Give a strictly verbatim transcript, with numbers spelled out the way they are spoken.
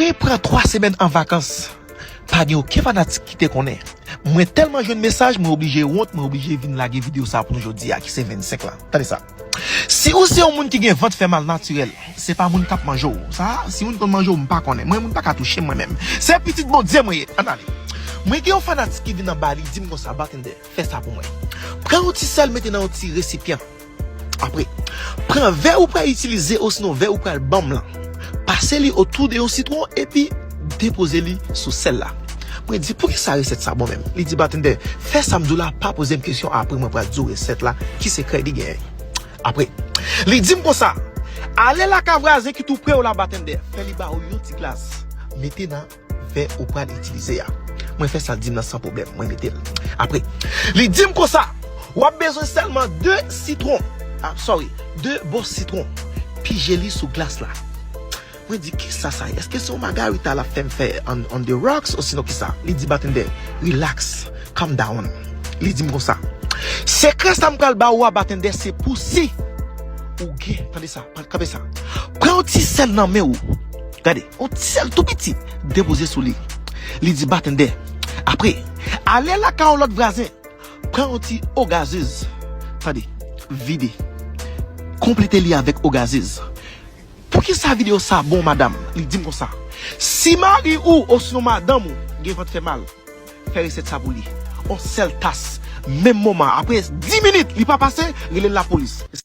Mwen pran twa semèn an vakans. Pa gen okenn fanatik ki te konnen. Mwen tèlman jwenn mesaj, mwen oblije wont, mwen oblije vin lage videyo sa pou nou jodi a, ki se vennsenk la. Tande sa. Si ou se yon moun ki gen vant fè mal natirèl, se pa moun k ap manje w. Sa, si moun konn manje w, m pa konnen. Mwen, moun pa ka touche m, mwen menm. Se pitit Bondye mwen ye. Ann ale. Mwen gen yon fanatik ki vin anba li, di m konsa, Batendè, fè sa pou mwen. Pran yon ti sèl, mete nan yon ti resipyan. Apre, pran vè ou pral itilize osinon vè ou pral ban m lan. Pase li otou de yon sitwon epi depoze li sou sèl la. Mwen di, poukisa resèt sa bon menm? Li di, Batendè, fè sa m di w la, pa poze m kesyon, apre mwen pral di w resèt la, ki sekrè li genyen. Apre, li di m konsa, ale lakay vwazen ki tou pre w la, Batendè, fè li ba ou yon ti glas, mete nan vè ou pral itilize a. Mwen fè sa l di m nan san pwoblèm, mwen mete l. Apre, li di m konsa, w ap bezwen sèlman de sitwon, ah, sorry, de bò sitwon, pije li sou glas la. Mwen di, kisa sa ye? Èske se yon magarita l ap fè m fè on, on the rocks osinon kisa? Li di, Batendè, relax, calm down. Li di m konsa, sekrè sa m pral ba ou a, Batendè, se pou si ou gen, tande sa, kanpe sa. Pran yon ti sèl nan men ou. Gade, yon ti sèl tou piti, depoze sou li. Li di, Batendè, apre, ale lakay yon lòt vwazen, pran yon ti eau gazeuse. Tande, vide. Konplete li avèk eau gazeuse. Poukisa videyo sa bon, madanm? Li di m konsa, si mari ou osinon madanm ou gen vant fè mal, fè resèt sa pou li. On sèl tas, menm moman, apre dis minit, li pa pase, rele lapolis.